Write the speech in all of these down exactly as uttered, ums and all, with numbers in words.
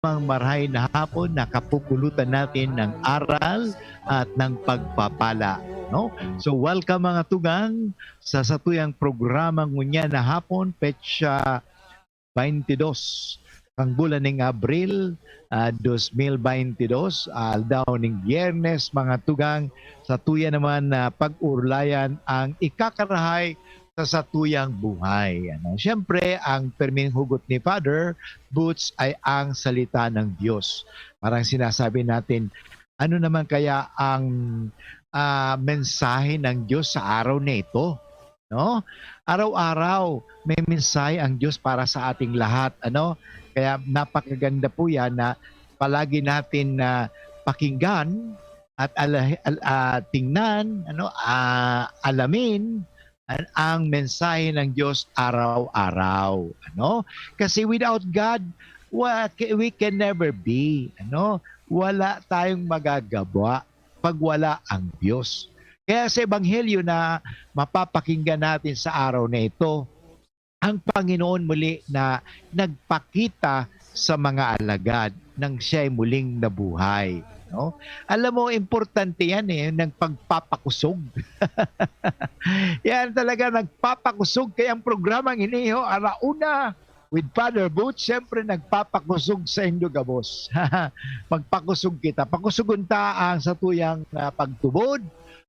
Mga marahay na hapon, nakapupulutan natin ng aral at ng pagpapala, no? So, welcome, mga tugang, sa satuyang programa ngunyan na hapon, petsa twenty-dos kang bulan ning Abril, ah, dos mil beintidos, aldaw ning Biyernes, mga tugang, satuya naman na pag-urulayan ang ikakarahay sa satuyang buhay. Ano? Siyempre, ang perming hugot ni Father Boots ay ang salita ng Diyos. Parang sinasabi natin, ano naman kaya ang, ah, mensahe ng Diyos sa araw na ito? No? Araw-araw may mensahe ang Diyos para sa ating lahat, ano? Kaya napakaganda po 'yan na palagi natin na pakinggan at ala al ah, tingnan, ano, ah, alamin an ang mensahe ng Diyos araw-araw, ano? Kasi without God, wa we can never be, ano? Wala tayong magagawa 'pag wala ang Diyos. Kaya sa ebanghelyo na mapapakinggan natin sa araw na ito, ang Panginoon muli na nagpakita sa mga alagad nang siya'y muling nabuhay, no? Alam mo, importante 'yan, eh, ng pagpapakusog. 'Yan talaga, nagpapakusog. Kaya ang programang ini, ho, Alauna with Father Boots, siyempre nagpapakusog saindo gabos. Magpakusog kita. Pakusogon ta ang satuyang, ah, pagtubod,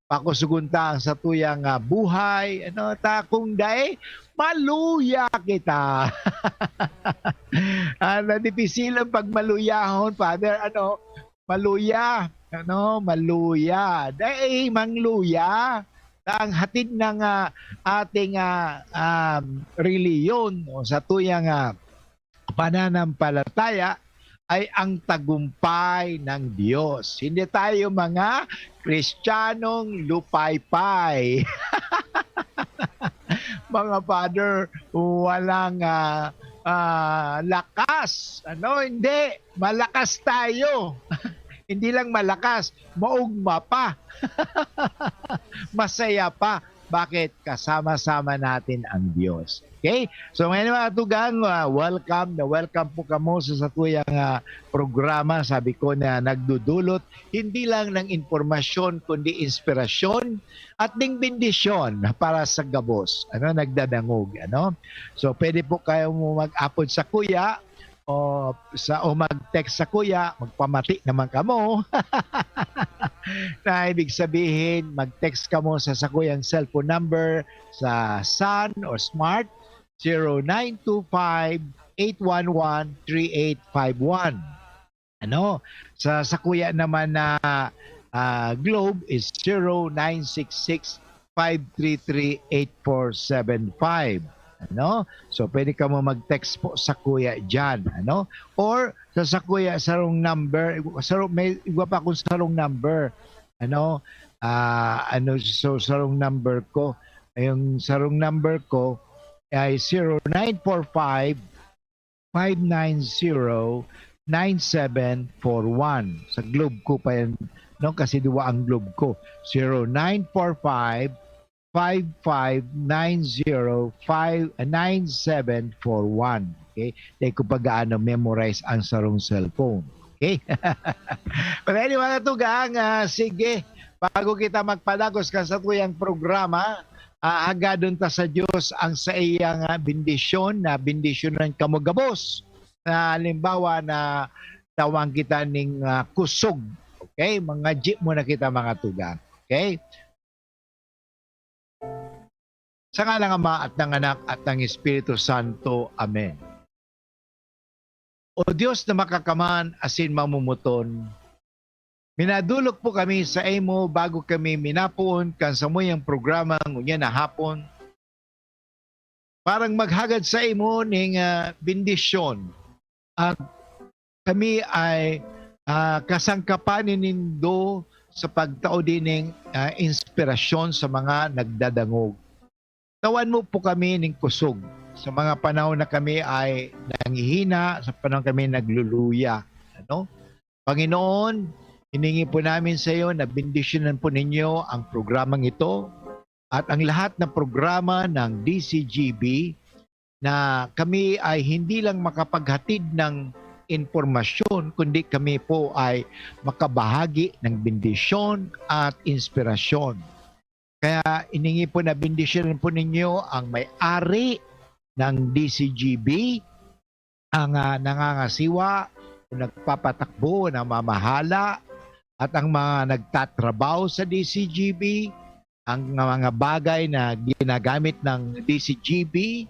pakusogon ta ang satuyang, ah, buhay, ano, ta kung dai, maluya kita. Ah, nadipisilan pag maluyahon, Father, ano, maluya, ano, maluya. Dai mangluya. Ang hatid ng, ah, ating, ah, um, relihiyon o satuyang, ah, pananampalataya ay ang tagumpay ng Diyos. Hindi tayo mga Kristiyanong lupaypay. Mga father, walang, ah, ah, lakas. Ano? Hindi. Malakas tayo. Hindi lang malakas, maugma pa. Masaya pa. Bakit? Kasama-sama natin ang Diyos. Okay? So, ngayon, mga tugang, ah, welcome na welcome po kamo sa satuyang, ah, programa. Sabi ko na nagdudulot hindi lang ng impormasyon, kundi inspirasyon at ding bendisyon para sa gabos, ano, nagdadangog, ano? So, pwede po kayo mo mag-apod sakuya o sa, o mag-text sakuya, magpamati naman kamo. Na ibig sabihin, mag-text kamo sa sakuyang cellphone number sa Sun o Smart, zero nine two five, eight one one, three eight five one. Ano? Sa sakuya naman na, ah, Globe is zero nine six six, five three three, eight four seven five. Ano? So, pwede kamo mag-text po sakuya diyan, ano? Or sa sakuya sarong number, sarong, may iba pa akong sarong number. Ano? Ah, ano, so, sarong number ko, yung sarong number ko ay zero nine four five, five nine zero, nine seven four one. Sa Globe ko pa yan, no? Kasi duwa ang Globe ko. Zero nine four five, five five nine zero, five, ah, nine seven four one. Okay? Dai ko pa gaano memorize ang sarong cellphone. Okay? Pero anyway, mga tugang, ah, sige, bago kita magpadagos kan satuyang programa, ah, hagadon ta sa Diyos ang saiyang, ah, bendisyon, na bendisyonan kamo gabos. Na halimbawa na tawan kita ning, ah, kusog. Okay? Mga jeep muna kita, mga tugang. Okay? Sa ngalan ng Ama at ng Anak at ng Espiritu Santo. Amen. O Diyos na makakaman asin mamumuton, minadolok po kami saimo bago kami minapoon kan samuyang programa ngunyan na hapon, parang maghagad saimo ning, ah, bendisyon. At kami ay, ah, kasangkapan nindo sa pagtao dining, ah, inspirasyon sa mga nagdadangog. Tawan mo po kami ning kusog sa mga panahon na kami ay nanghihina, sa panahon kami nagluluya, ano? Panginoon, hiningi po namin sa iyo na bendisyonan po ninyo ang programang ito at ang lahat ng programa ng D C G B, na kami ay hindi lang makapaghatid ng impormasyon, kundi kami po ay makabahagi ng bendisyon at inspirasyon. Kaya hiningi po na bendisyonan po ninyo ang may-ari ng D C G B, ang, ah, nangangasiwa o nagpapatakbo, namamahala, at ang mga nagtatrabaho sa D C G B, ang mga bagay na ginagamit ng D C G B,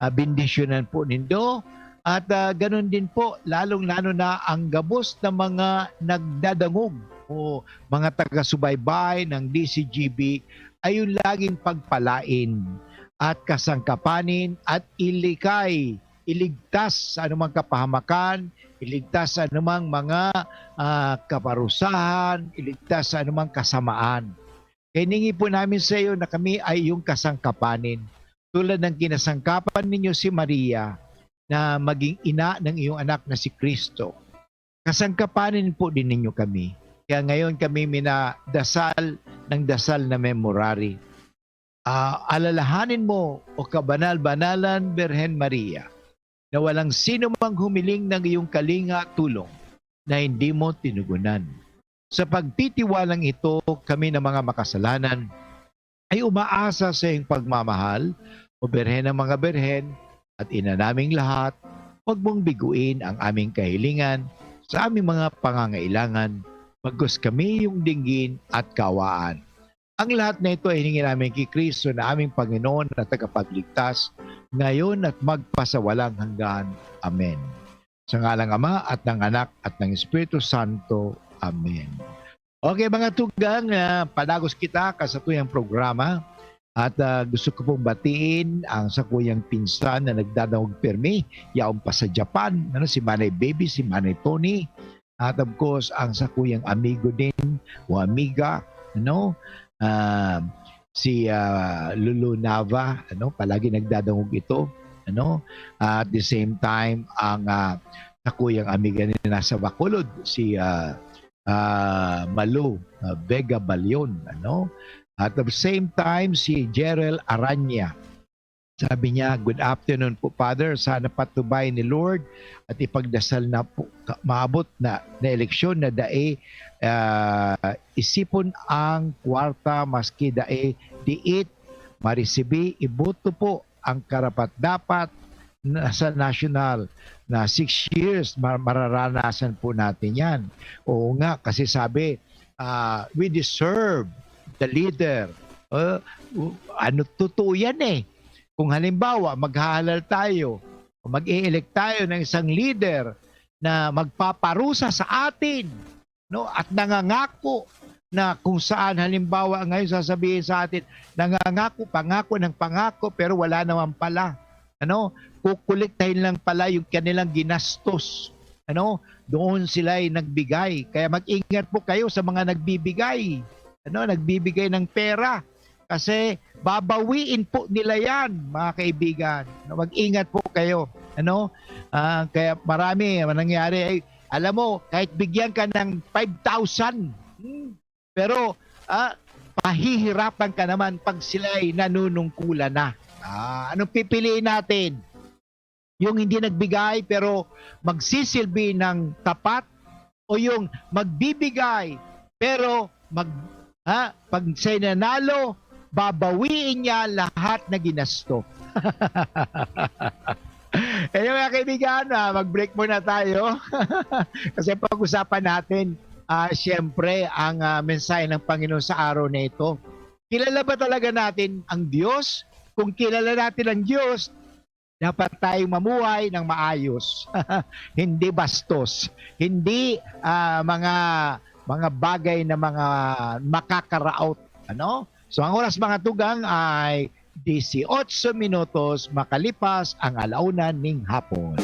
ah, bendisyonan po nindo. At, ah, ganun din po, lalong-lalo na ang gabos na mga nagdadangog o mga taga-subaybay ng D C G B, ay yung laging pagpalain at kasangkapanin at ilikay, iligtas sa anumang kapahamakan, iligtas sa anumang mga, ah, kaparusahan, iligtas sa anumang kasamaan. Kaya hiningi po namin sa iyo na kami ay iyong kasangkapanin, tulad ng kinasangkapan ninyo si Maria na maging ina ng iyong anak na si Cristo. Kasangkapanin po din ninyo kami. Kaya ngayon kami minadasal ng dasal na memorare. Ah, alalahanin mo, o kabanal-banalan Birhen Maria, na walang sino mang humiling ng iyong kalinga at tulong na hindi mo tinugunan. Sa pagtitiwalang ito, kami na mga makasalanan ay umaasa sa iyong pagmamahal, o Birhen ng mga Birhen, at Ina naming lahat, huwag mong biguin ang aming kahilingan sa aming mga pangangailangan, bagkus kami iyong dinggin at kaawaan. Ang lahat na ito ay hiningi namin ki Cristo na aming Panginoon at Tagapagligtas, ngayon at magpasawalang hanggan. Amen. Sa ngalang Ama at ng Anak at ng Espiritu Santo. Amen. Okay, mga tugang, ah, padagos kita kan satuyang programa. At, ah, gusto ko pong batiin ang sakuyang pinsan na nagdadangog pirmi, yaon pa sa Japan, ano, si Manay Baby, si Manay Tony. At of course, ang sakuyang amigo din o amiga, ano, ah, si, ah, Lulu Nava, ano, palagi nagdadangog ito, ano. At the same time, ang, ah, sakuyang amiga na nasa Bacolod, si, ah, ah, Malu, ah, Vega Balion, ano. At the same time, si Jerel Aranya. Sabi niya, "Good afternoon po, Father. Sana patnubay ni Lord at ipagdasal na po ka-, maabot na, na eleksyon na dai, ah, isipon ang kwarta maski dai diit marisibi. Iboto po ang karapat-dapat na sa national na six years, ma-, mararanasan po natin 'yan." Oo nga, kasi sabi, ah, we deserve the leader. Ah, u-, ano, totoo 'yan eh. Kung halimbawa, maghahalal tayo, mag-e-elect tayo ng isang leader na magpaparusa sa atin, no? At nangangako na kung saan, halimbawa, ngayon sasabihin sa atin, nangangako, pangako ng pangako, pero wala naman pala. Ano? Kukolektahin lang pala yung kanilang ginastos. Ano? Doon sila ay nagbigay. Kaya mag-ingat po kayo sa mga nagbibigay. Ano? Nagbibigay ng pera. Kasi babawiin po nila 'yan, mga kaibigan. Mag-ingat po kayo, ano? Ah, kaya marami ang nangyari. Ay, alam mo, kahit bigyan ka ng five thousand, hmm, pero, ah, pahihirapan ka naman 'pag sila'y nanunungkulan na. Ah, anong pipiliin natin? Yung hindi nagbigay pero magsisilbi ng tapat, o yung magbibigay pero mag-, ha, 'pag siya nanalo, babawiin niya lahat na ginasto? Ayun, mga kaibigan, ah, mag-break muna tayo. Kasi pag-usapan natin, ah, siyempre, ang, ah, mensahe ng Panginoon sa araw na ito. Kilala ba talaga natin ang Diyos? Kung kilala natin ang Diyos, dapat tayong mamuhay ng maayos. Hindi bastos, hindi, ah, mga, mga bagay na mga makakaraot, ano? So, ang oras, mga tugang, ay dieciocho minutos makalipas ang ala una ning hapon.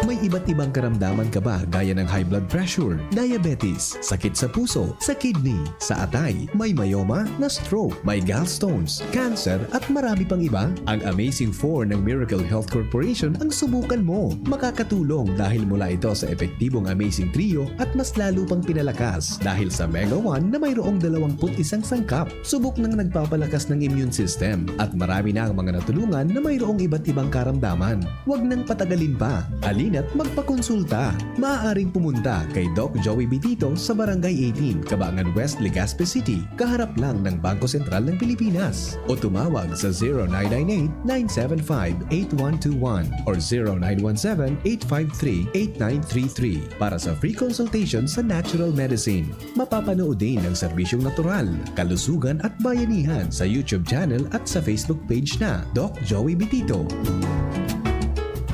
May iba't ibang karamdaman ka ba, gaya ng high blood pressure, diabetes, sakit sa puso, sa kidney, sa atay, may myoma, na-stroke, may gallstones, cancer, at marami pang iba? Ang Amazing Four ng Miracle Health Corporation ang subukan mo. Makakatulong dahil mula ito sa epektibong Amazing Trio at mas lalo pang pinalakas dahil sa Mega One na mayroong dalawampu't isang sangkap. Subok nang nagpapalakas ng immune system at marami na ang mga natulungan na mayroong iba't ibang karamdaman. Huwag nang patagalin pa. Halina at magpakonsulta. Maaaring pumunta kay Doc Joey Bitito sa Barangay eighteen, Kabangan West, Legazpi City, kaharap lang ng Bangko Sentral ng Pilipinas. O tumawag sa zero nine nine eight, nine seven five, eight one two one or zero nine one seven, eight five three, eight nine three three para sa free consultation sa natural medicine. Mapapanood din ang serbisyong natural, kalusugan at bayanihan sa YouTube channel at sa Facebook page na Doc Joey Bitito.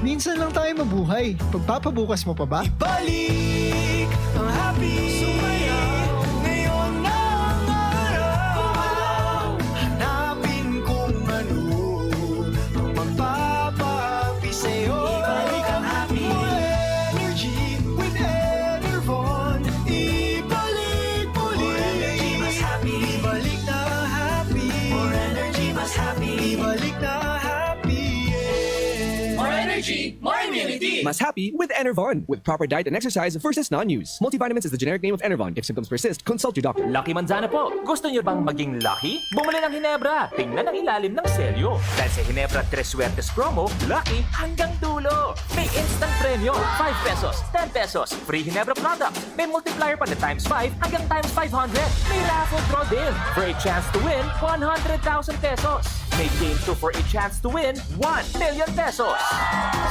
Minsan lang tayo mabuhay. Pagpapabukas mo pa ba? Ibalik ang happy. Sumayaw. Ngayon na ang araw. Hanapin kung ano ang magpapahappy sa'yo. Ibalik ang happy. More energy with Enervon. Ibalik muli. More energy, mas happy. Ibalik na happy. More energy, mas happy. Ibalik na happy, yeah. More energy, more immunity. Mas happy with Enervon. With proper diet and exercise versus non-use. Multivitamins is the generic name of Enervon. If symptoms persist, consult your doctor. Lucky Manzana po. Gusto niyo bang maging lucky? Bumili ng Hinebra. Tingnan ang ilalim ng selyo. Dahil sa Hinebra Tres Suertes Promo, lucky hanggang dulo. May instant premyo, five pesos, ten pesos, free Hinebra product. May multiplier pa na times five hanggang times five hundred. May raffle draw din for a chance to win one hundred thousand pesos. May game two for a chance to win one million pesos.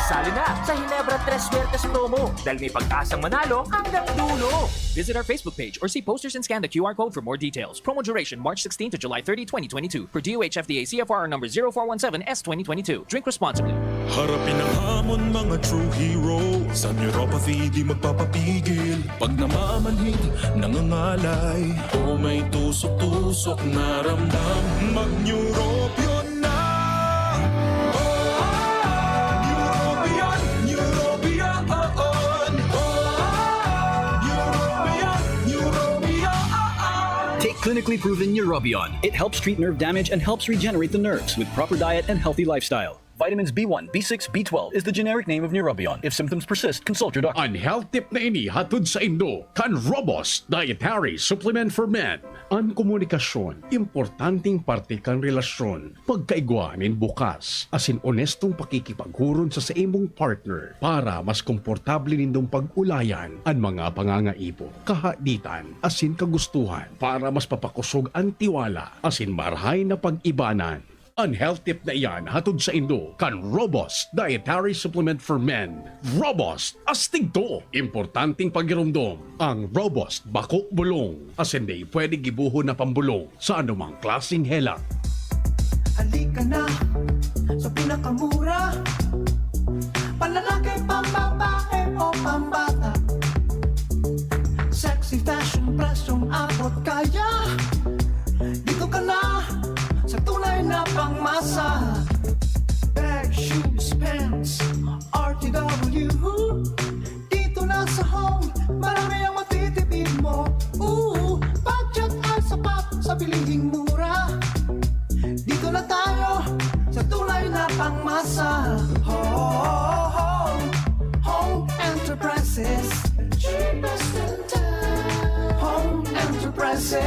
Sali na sa Hinebra Tres Suertes Promo dahil may pag-asang manalo hanggang dulo. Visit our Facebook page or see posters and scan the Q R code for more details. Promo duration March sixteen to July thirty, twenty twenty-two. Per D O H F D A C F R number zero four one seven S twenty twenty-two. Drink responsibly. Harapin ang hamon, mga true hero. Sa neuropathy, di magpapapigil. Pag namamanhid, nangangalay, o may tusok-tusok na ramdam, mag-Neurobion na! Oh, Neurobion, Neurobion, oh, oh. Oh, Neurobion, Neurobion, oh, oh. Take clinically proven Neurobion. It helps treat nerve damage and helps regenerate the nerves with proper diet and healthy lifestyle. Vitamins B one, B six, B twelve is the generic name of Neurobion. If symptoms persist, consult your doctor. An health tip na ini hatod saindo kan Robust Dietary Supplement for Men. An komunikasyon, importanteng parte kan relasyon. Pagkaigwa nin bukas asin onestong pakikipaghuron sa saimong partner para mas komportable nindong pag-ulayan an mga pangangaipo, kahaditan, asin kagustuhan para mas papakosog an tiwala asin marahay na pag-ibanan. An health tip na iyan hatod saindo kan Robust Dietary Supplement for Men. Robust, astig to! Importanteng pagiromdom, ang Robust bako bulong, asin dai pwede gibohon na pambolong sa anumang klaseng helang. Halika na sa pinakamura, panlalaki, pambabae o pambata. Sexy fashion, presyong abot kaya. Dito ka na sa tunay na pangmasa. Bag, shoes, pants, R T W. Dito na sa Home, marami ang matitipid mo. Ooh, budget ay sapat sa bilihing mura. Dito na tayo sa tunay na pangmasa. Home, Home Enterprises. Cheapest in town. Home Enterprises.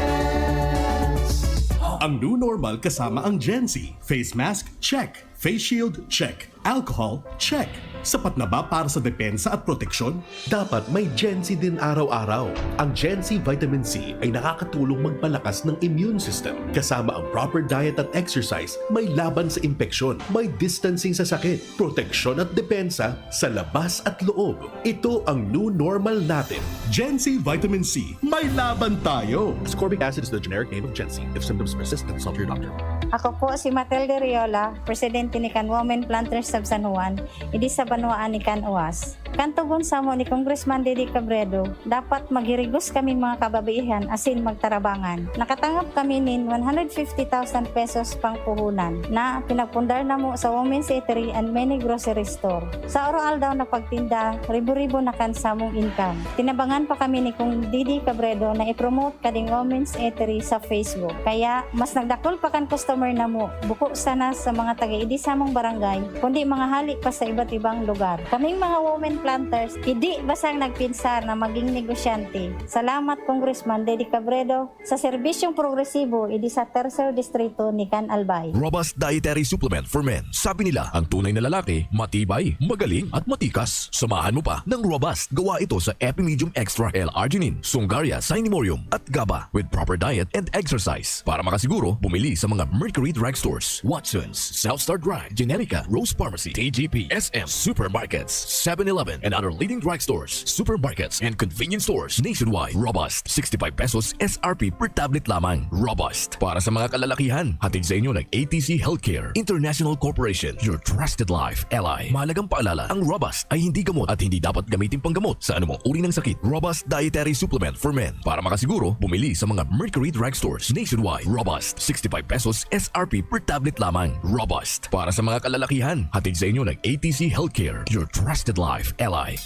Ang new normal kasama ang Gen Z. Face mask, check. Face shield, check. Alcohol, check. Sapat na ba para sa depensa at proteksyon? Dapat may Gen Z din araw-araw. Ang Gen Z Vitamin C ay nakakatulong magpalakas ng immune system. Kasama ang proper diet at exercise, may laban sa impeksyon, may distancing sa sakit, proteksyon at depensa sa labas at loob. Ito ang new normal natin. Gen Z Vitamin C, may laban tayo! Ascorbic acid is the generic name of Gen Z. If symptoms persist, consult your doctor. Ako po si Matilde Riola, presidente ni Kan Women Planters of San Juan, idi sa banwaan ni Kan Uas. Kan tugon samo ni Congressman Didi Cabredo, dapat maghirigos kaming mga kababaihan asin magtarabangan. Nakatangop kami nin one hundred fifty thousand pesos pangpuhunan na pinagpundar namo sa Women's Eatery and many grocery store. Sa oro-aldaw na pagtinda, ribo-ribo na kan samong income. Tinabangan pa kami ni Kong Didi Cabredo na i-promote kading Women's Eatery sa Facebook. Kaya, mas nagdakul pa kan customer namo, buko sana sa mga taga-idi samong barangay, kundi mga hali pa sa iba't ibang lugar. Kaming mga women planters, hindi basang nagpinsar na maging negosyante. Salamat, Congressman Dede Cabredo, sa serbisyong progresibo idi sa Tercer Distrito ni Can Albay. Robust Dietary Supplement for Men. Sabi nila, ang tunay na lalaki, matibay, magaling, at matikas. Samahan mo pa ng Robust. Gawa ito sa Epimedium Extra L-Arginine, Sungaria Cinemorium, at GABA with proper diet and exercise. Para makasiguro, bumili sa mga Mercury Drugstores, Watson's, South Star Drug, Generica, Rose Pharmacy, T G P, S M, supermarkets, seven eleven, and other leading drugstores, supermarkets, and convenience stores nationwide. Robust, sixty-five pesos S R P per tablet lamang. Robust. Para sa mga kalalakihan, hatid sa inyo ng A T C Healthcare International Corporation, your trusted life ally. Mahalagang paalala, ang Robust ay hindi gamot at hindi dapat gamitin panggamot sa anumang uri ng sakit. Robust Dietary Supplement for Men. Para makasiguro, bumili sa mga Mercury Drugstores nationwide. Robust, sixty-five pesos S R P per tablet lamang. Robust. Para sa mga kalalakihan, hatid sa inyo ng A T C Healthcare, your trusted life ally.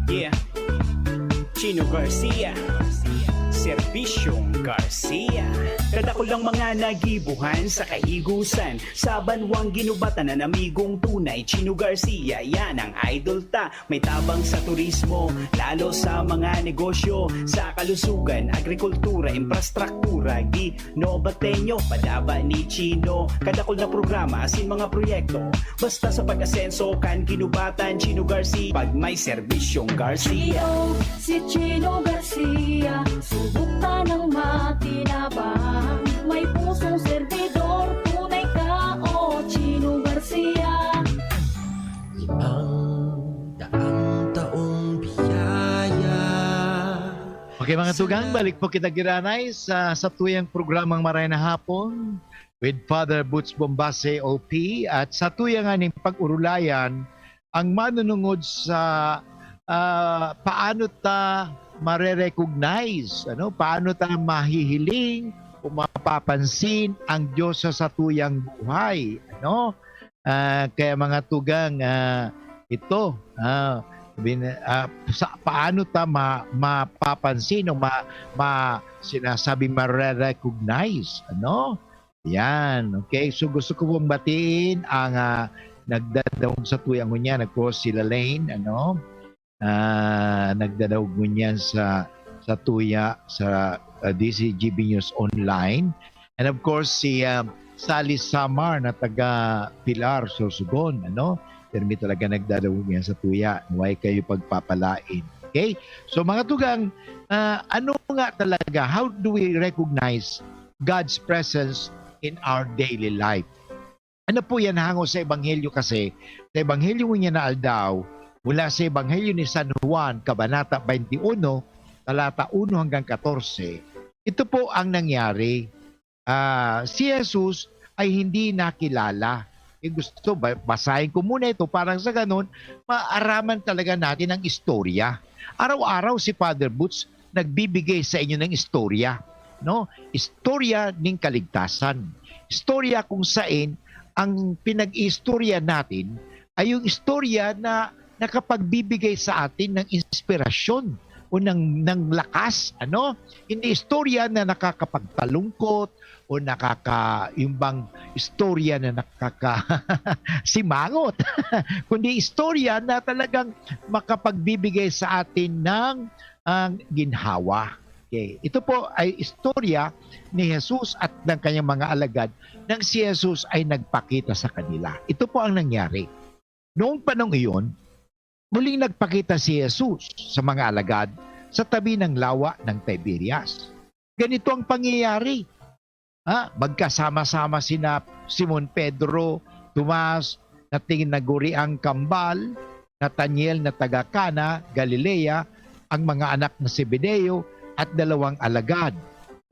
Yeah. Chino Garcia. Serbisyong Garcia. Kadakul ang mga nagibuhan sa kahigusan. Sa banwang ginubatan na namigong tunay. Chino Garcia, yan ang idol ta. May tabang sa turismo, lalo sa mga negosyo. Sa kalusugan, agrikultura, infrastruktura. Ginobateño, padaba ni Chino. Kadakul na programa, asin mga proyekto. Basta sa pag-asenso kan ginubatan, Chino Garcia. Pag may serbisyong Garcia. Chino, si Chino Garcia, subok tanang makinabang. May pusong servidor, tunay ka, o Chino Garcia. Limang daang taong biyaya. Okay, mga tugang, balik po kita giranay sa satuyang programang Maray na Hapon with Father Boots Bombase, O P, at satuya nganing pag-urulayan ang manunungod sa, ah, paano ta mare-recognize, ano, paano ta mahihiling o mapapansin ang Diyos sa satuyang buhay, ano? Ah, kaya mga tugang, ah, ito, ah, bin, ah, sa, paano ta ma, mapapansin o ma, ma, sinasabi mare-recognize, ano? Yan, okay? So gusto ko pong batiin ang, ah, nagdadaog sa tuyang ngunyan, of course, si Lalaine, ano? Ah, nagdadaog ngunyan sa, sa tuya, sa, ah, D Z G B News Online. And of course, si, ah, Sally Samar na taga Pilar, Sorsogon, ano? Pirmi talaga nagdadaog yan sa tuya. Huwag kayo pagpapalain. Okay? So mga tugang, ah, ano nga talaga, how do we recognize God's presence in our daily life? Ano po yan hango sa Ebanghelyo kasi? Sa Ebanghelyo ngunyan na aldaw, mula sa Ebanghelyo ni San Juan, Kabanata twenty-one, talata uno hanggang katorse, ito po ang nangyari. Ah, si Jesus ay hindi nakilala. Eh, gusto, ba- basahin ko muna ito para sa ganun, maaraman talaga natin ang istorya. Araw-araw si Father Boots nagbibigay sa inyo ng istorya, no? Istorya ning kaligtasan. Istorya kung sain ang pinag-iistorya natin ay yung istorya na nakapagbibigay sa atin ng inspirasyon o ng, ng lakas, ano? Hindi istorya na nakakapagpalungkot o nakaka, yung bang istorya na nakaka simangot, kundi istorya na talagang makapagbibigay sa atin ng, ang ginhawa. Okay. Ito po ay istorya ni Jesus at ng kanyang mga alagad nang si Jesus ay nagpakita sa kanila. Ito po ang nangyari. Noong panahong iyon, muling nagpakita si Jesus sa mga alagad sa tabi ng lawa ng Tiberias. Ganito ang pangyayari. Ha? Magkasama-sama sina Simon Pedro, Tomas, na tinaguriang kambal, Nathaniel na taga Cana, Galilea, ang mga anak na Zebedeo, at dalawang alagad,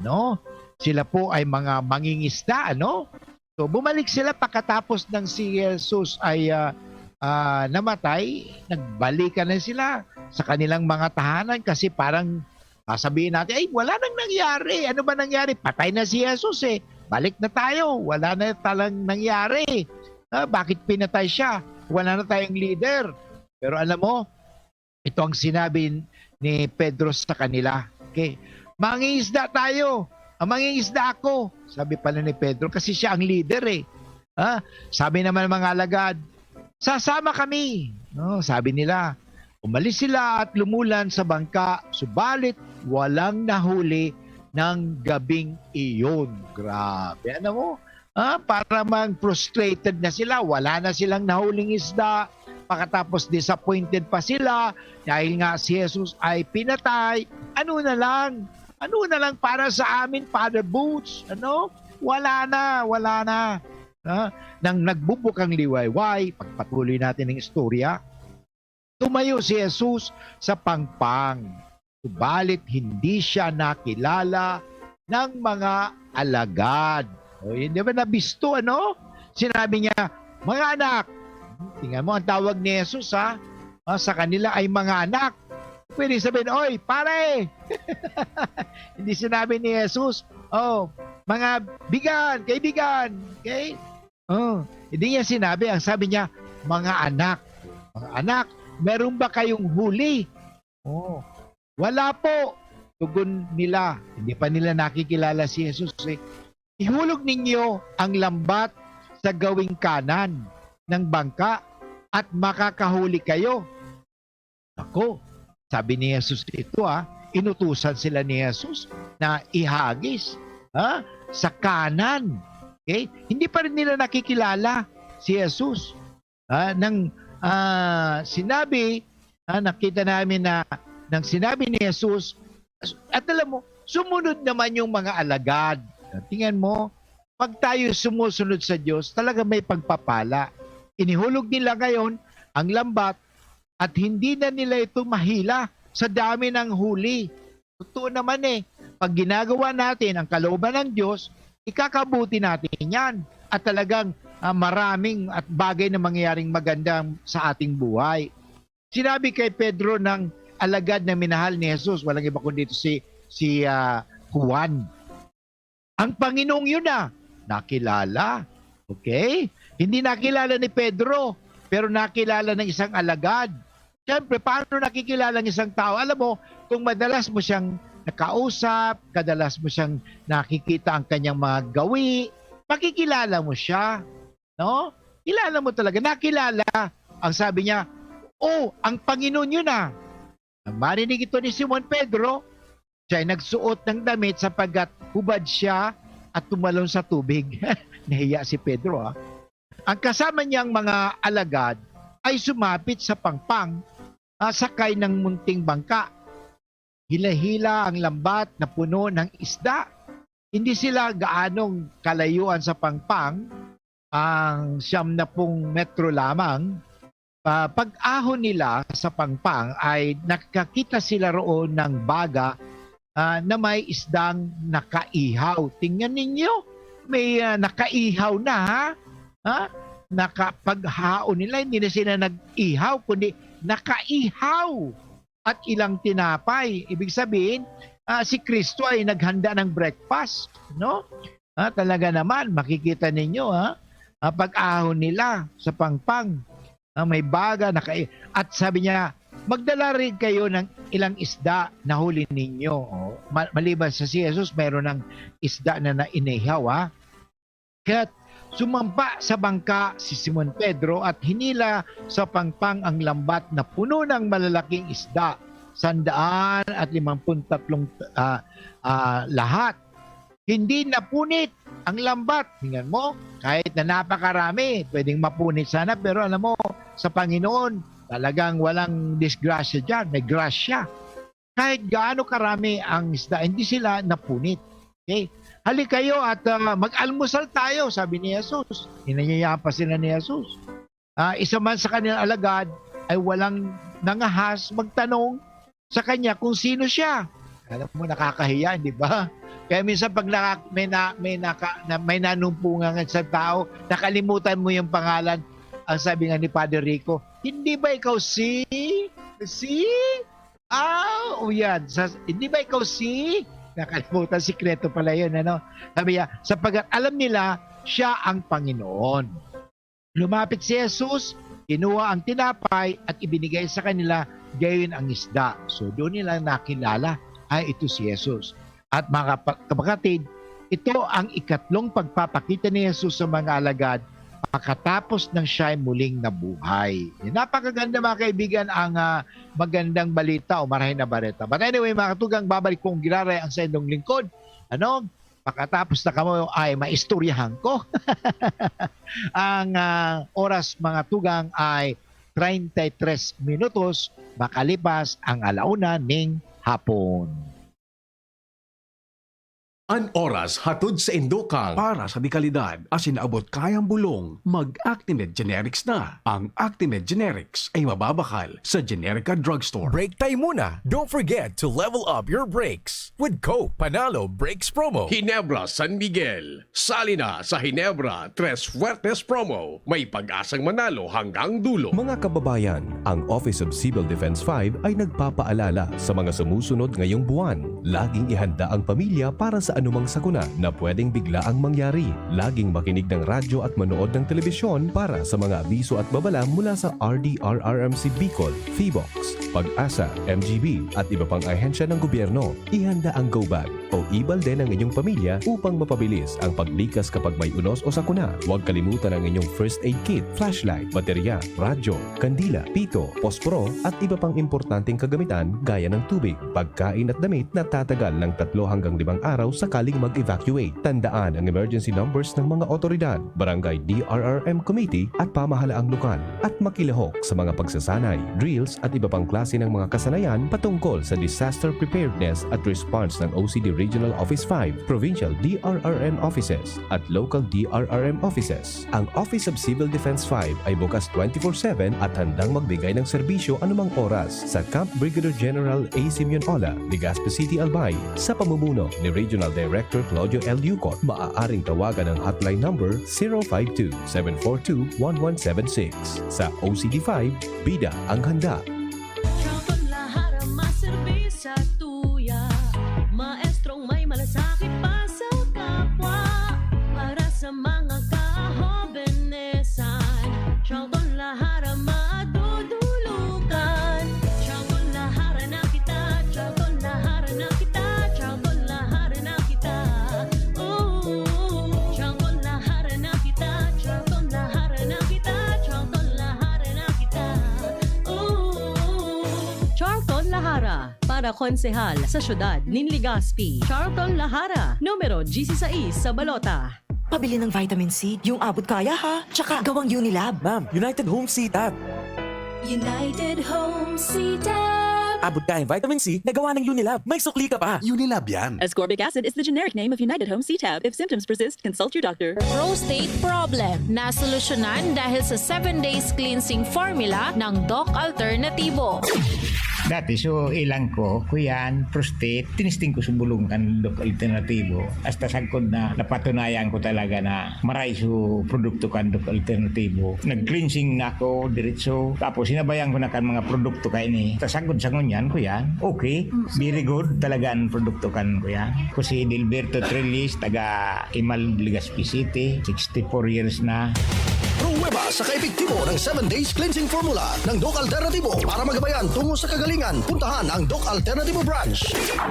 no? Sila po ay mga mangingisda, ano? So, bumalik sila pagkatapos ng si Jesus ay, ah, ah, namatay, nagbalikan na sila sa kanilang mga tahanan kasi parang sasabihin natin, "Ay, wala nang nangyari. Ano ba nangyari? Patay na si Jesus eh. Balik na tayo. Wala na talang nangyari. Ah, bakit pinatay siya? Wala na tayong leader." Pero alam mo, ito ang sinabi ni Pedro sa kanila. Okay. "Mangingisda tayo. Ah, mangingisda ako." Sabi pala ni Pedro, kasi siya ang leader eh. Ha? Sabi naman ng mga alagad, "Sasama kami," no? Sabi nila. Umalis sila at lumulan sa bangka, subalit walang nahuli ng gabing iyon. Grabe, ano mo? Ah, para mang frustrated na sila, wala na silang nahuling isda, pagkatapos disappointed pa sila dahil nga si Jesus ay pinatay. Ano na lang? Ano na lang para sa amin, Father Boots? Ano? Wala na, wala na. Ah, nang nagbubukang liwayway, pagpatuloy natin ang istorya, tumayo si Jesus sa pangpang. Subalit hindi siya nakilala ng mga alagad. O, hindi ba nabisto, ano? Sinabi niya, "Mga anak," tingnan mo ang tawag ni Jesus, ha? Ah, sa kanila ay mga anak. Pwede sabihin, "Oy, pare!" Hindi sinabi ni Jesus, "Oh, mga bigan, kaibigan." Okay? Oh, hindi niya sinabi. Ang sabi niya, "Mga anak." "Mga anak, meron ba kayong huli?" "Oh, wala po," tugon nila. Hindi pa nila nakikilala si Jesus, eh. "Ihulog ninyo ang lambat sa gawing kanan ng bangka at makakahuli kayo." Ako, sabi ni Jesus ito, ah, inutusan sila ni Jesus na ihagis, ah, sa kanan. Okay? Hindi pa rin nila nakikilala si Jesus. Ah, nang, ah, sinabi, ah, nakita namin na nang sinabi ni Jesus, at alam mo, sumunod naman yung mga alagad. Tingnan mo, pag tayo sumusunod sa Diyos, talaga may pagpapala. Inihulog nila ngayon ang lambat at hindi na nila ito mahila sa dami ng huli. Totoo naman eh, pag ginagawa natin ang kalooban ng Diyos, ikakabuti natin yan. At talagang, ah, maraming at bagay na mangyayaring maganda sa ating buhay. Sinabi kay Pedro ng alagad na minahal ni Jesus, walang iba kundi ito si, si, ah, Juan, "Ang Panginoong yun na." Nakilala. Okay? Hindi nakilala ni Pedro, pero nakilala ng isang alagad. Siyempre, paano nakikilala ng isang tao? Alam mo, kung madalas mo siyang nakausap, kadalas mo siyang nakikita ang kanyang mga gawi, makikilala mo siya. No? Kilala mo talaga, nakilala. Ang sabi niya, "Oh, ang Panginoon yun ah." Nang marinig ito ni Simon Pedro, siya ay nagsuot ng damit sapagkat hubad siya at tumalon sa tubig. Nahiya si Pedro, ah. Ang kasama niyang mga alagad ay sumapit sa pangpang, ah, sakay ng munting bangka. Hila-hila ang lambat na puno ng isda. Hindi sila gaanong kalayuan sa pangpang, ang siyam na pung metro lamang. Pa-, pag-ahon nila sa pangpang ay nakakita sila roon ng baga, ah, na may isdang nakaihaw. Tingnan ninyo, may, ah, nakaihaw na, ha? Ha? Naka-, paghaon nila, hindi na sila nag-ihaw, kundi nakaihaw at ilang tinapay. Ibig sabihin, ah, si Kristo ay naghanda ng breakfast, no? Ah, talaga naman, makikita ninyo, ha? Ah, pag-ahon nila sa pangpang, ah, may baga na kai-, at sabi niya, "Magdala rin kayo ng ilang isda na huli ninyo." Oh, ma-, maliban sa si Jesus, mayroon ng isda na, na inihaw, ha? Kaya't sumampa sa bangka si Simon Pedro at hinila sa pangpang ang lambat na puno ng malalaking isda, sandaan at limangpung tatlong, ah, ah, lahat. Hindi napunit ang lambat. Tingnan mo, kahit na napakarami, pwedeng mapunit sana, pero alam mo, sa Panginoon, talagang walang disgrasya diyan, may grasya. Kahit gaano karami ang isda, hindi sila napunit. Okay? "Hali kayo at, ah, mag-almusal tayo," sabi ni Jesus. Hinanyayahan pa sila ni Jesus. Ah, isa man sa kanilang alagad ay walang nangahas magtanong sa kanya kung sino siya. Alam mo, nakakahiya, di ba? Kaya minsan pag naka-, may na-, may naka-, na-, may nanumpungan ka sa tao, nakalimutan mo yung pangalan. Ang sabi nga ni Padre Rico, "Hindi ba ikaw si, si, ah, o yan, sa, hindi ba ikaw si," nakalimutan, sikreto pala yun, ano? Sabi niya, "Sapagkat alam nila, siya ang Panginoon." Lumapit si Jesus, kinuha ang tinapay at ibinigay sa kanila, gayon ang isda. So, doon nila nakilala, "Ay, ito si Jesus." At mga kapa-, kapatid, ito ang ikatlong pagpapakita ni Jesus sa mga alagad Pakatapos nang siya'y muling nabuhay. Napakaganda, mga kaibigan, ang, ah, magandang balita o marahay na balita. But anyway, mga katugang, babalik kong giraray ang sa inyong lingkod. Ano? Pakatapos na kamo ay maistoryahan ko. Ang, ah, oras, mga tugang, ay treinta y tres minutos makalipas ang ala una ning hapon. An oras hatod sa Indokang. Para sa dekalidad asin abot kayang bulong, mag-Actimed Generics na. Ang Actimed Generics ay mababakal sa Generica Drugstore. Break time muna. Don't forget to level up your brakes with Coke Panalo Brakes Promo. Ginebra San Miguel. Sali na sa Ginebra Tres Fuertes Promo. May pag-asang manalo hanggang dulo. Mga kababayan, ang Office of Civil Defense five ay nagpapaalala sa mga sumusunod ngayong buwan. Laging ihanda ang pamilya para sa anumang sakuna na pwedeng biglaang mangyari. Laging makinig ng radyo at manood ng telebisyon para sa mga abiso at babala mula sa R D R R M C Bicol, PHIVOLCS, PAGASA, M G B at iba pang ahensya ng gobyerno. Ihanda ang go bag o e-balde ng inyong pamilya upang mapabilis ang paglikas kapag may unos o sakuna. Huwag kalimutan ang inyong first aid kit, flashlight, baterya, radyo, kandila, pito, posporo, at iba pang importanteng kagamitan gaya ng tubig, pagkain at damit na tatagal ng tatlo hanggang limang araw sakaling mag-evacuate. Tandaan ang emergency numbers ng mga otoridad, Barangay D R R M Committee at pamahalaang lokal, at makilahok sa mga pagsasanay, drills at iba pang klase ng mga kasanayan patungkol sa disaster preparedness at response ng O C D Regional Office five, Provincial D R R M Offices, at Local D R R M Offices. Ang Office of Civil Defense five ay bukas twenty-four seven at handang magbigay ng serbisyo anumang oras sa Camp Brigadier General A. Simeon Ola, Legazpi City, Albay, sa pamumuno ni Regional Director Claudio L. Yucot. Maaaring tawagan ang hotline number zero five two, seven four two, one one seven six. Sa O C D five, bida ang handa. Chocolahara, maserbisya tuya. Maestrong may malasakit pa sa kapwa. Para sa mga kahobenesan, Charlton Lahara madudulukan. Charlton Lahara na kita, Charlton Lahara na kita, Charlton Lahara na kita. Ooh, Charlton Lahara na kita, Charlton Lahara na kita, Charlton Lahara na kita. Ooh. Charlton Lahara, para konsehal sa syudad nin Legazpi. Charlton Lahara, numero dieciséis sa balota. Pabili ng vitamin C, yung abot kaya ha, tsaka gawang Unilab. Ma'am, United Home C-Tab. United Home C-Tab. Abot kayang vitamin C na gawa ng Unilab. May sukli ka pa. Unilab yan. Ascorbic acid is the generic name of United Home C-Tab. If symptoms persist, consult your doctor. Prostate problem. Nasolusyonan dahil sa seven days cleansing formula ng Doc Alternativo. Dati, so, ilang ko, kuyan, prostate, tinisting ko sa bulong kan Doc Alternativo. Hasta sagkod na napatunayan ko talaga na maray so produkto kan Doc Alternativo. Nag-cleansing na ako, diretso. Tapos, sinabayan ko na kan mga produkto kaini. Hasta sagkod sa ngunyan, kuyan, okay. Very good talaga ang produkto kan, kuyan. Ko si Dilberto Trellis, taga Imal, Legazpi City, sixty-four years na. Pruweba sa kaepektibo ng seven Days Cleansing Formula ng Doc Alternativo. Para magabayan tungo sa kagalingan, puntahan ang Doc Alternativo Branch.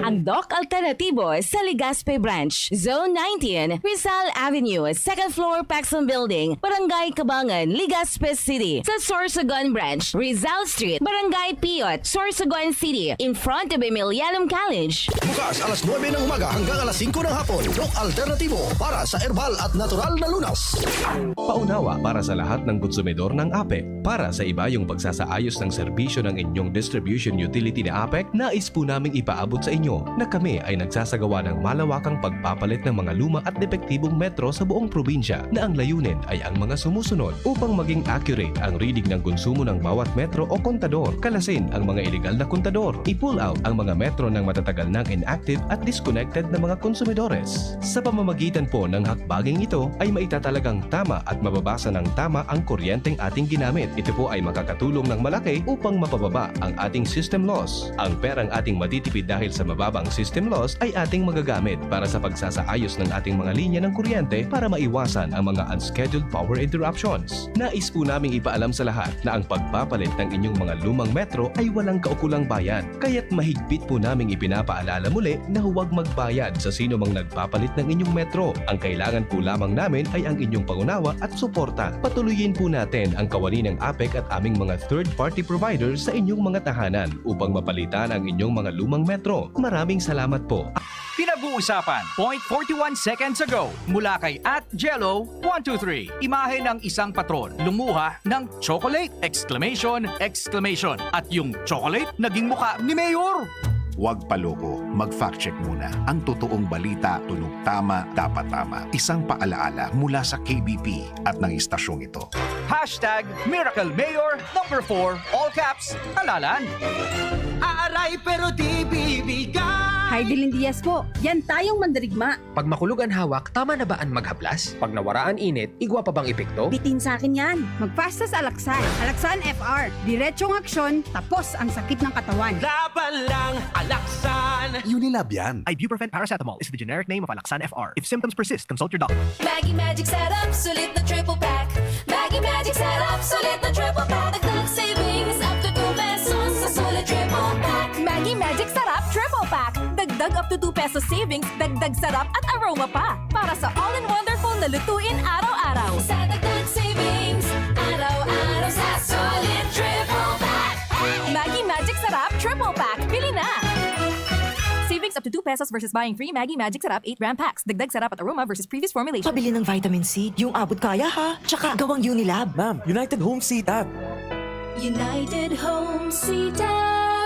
Ang Doc Alternativo sa Legazpi Branch, Zone nineteen, Rizal Avenue, second floor, Paxson Building, Barangay Cabangan, Legazpi City. Sa Sorsogon Branch, Rizal Street, Barangay Piot, Sorsogon City, in front of Emilianum College. Bukas alas nuebe ng umaga hanggang alas singko ng hapon. Doc Alternativo para sa herbal at natural na lunas. Paunawa para sa lahat ng konsumidor ng APEC. Para sa ibayong pagsasaayos ng serbisyo ng inyong distribution utility na APEC, nais po naming ipaabot sa inyo na kami ay nagsasagawa ng malawakang pagpapalit ng mga luma at depektibong metro sa buong probinsya, na ang layunin ay ang mga sumusunod. Upang maging accurate ang reading ng konsumo ng bawat metro o kontador, kalasin ang mga iligal na kontador. I-pull out ang mga metro ng matatagal nang inactive at disconnected na mga konsumidores. Sa pamamagitan po ng hakbanging ito ay maitatalagang tama at mababasa ng tama ang kuryenteng ating ginamit. Ito po ay makakatulong ng malaki upang mapababa ang ating system loss. Ang perang ating matitipid dahil sa mababang system loss ay ating magagamit para sa pagsasaayos ng ating mga linya ng kuryente para maiwasan ang mga unscheduled power interruptions. Nais po naming ipaalam sa lahat na ang pagpapalit ng inyong mga lumang metro ay walang kaukulang bayad. Kaya't mahigpit po naming ipinapaalala muli na huwag magbayad sa sino mang nagpapalit ng inyong metro. Ang kailangan po lamang namin ay ang inyong pangunawa at suporta. Patuloyin po natin ang kawani ng APEC at aming mga third-party providers sa inyong mga tahanan upang mapalitan ang inyong mga lumang metro. Maraming salamat po. Pinag-uusapan, point forty-one seconds ago, mula kay at Jello one two three. Imahe ng isang patron, lumuha ng chocolate! Exclamation, exclamation. At yung chocolate naging mukha ni Mayor! Huwag paloko, mag-fact check muna. Ang totoong balita, tunog tama, dapat tama. Isang paalaala mula sa K B P at ng istasyong ito. Hashtag Miracle Mayor number four, all caps, halalan. Aaray pero di bibigay. Hi, Dylan Diaz po. Yan tayong mandirigma. Pag makulog an hawak, tama na ba an maghaplas? Pag nawara an init, igwa pa bang epekto? Bitin sa akin yan. Magpasta sa Alaxan. Alaxan F R. Diretsong aksyon, tapos ang sakit ng katawan. Laban lang, Alaxan. Unilab yan. Ibuprofen paracetamol is the generic name of Alaxan F R. If symptoms persist, consult your doctor. Maggi Magic Sarap, sulit na triple pack. Maggi Magic Sarap, sulit na triple pack. Dagdag savings up to two pesos sa sulit triple pack. Maggi Magic Sarap, triple pack. Dagdag up to two pesos savings, dagdag sarap at aroma pa. Para sa all-in-wonderful na lutuin araw-araw. Sa dagdag savings, araw-araw sa sulit triple pack. Maggi Magic Sarap, triple pack. Bili na! Savings up to two pesos versus buying three Maggi Magic Sarap eight gram packs. Dagdag sarap at aroma versus previous formulation. Pabili ng vitamin C, yung abot kaya ha. Tsaka gawang Unilab. Ma'am, United Home C-Tab. United Home C-Tab.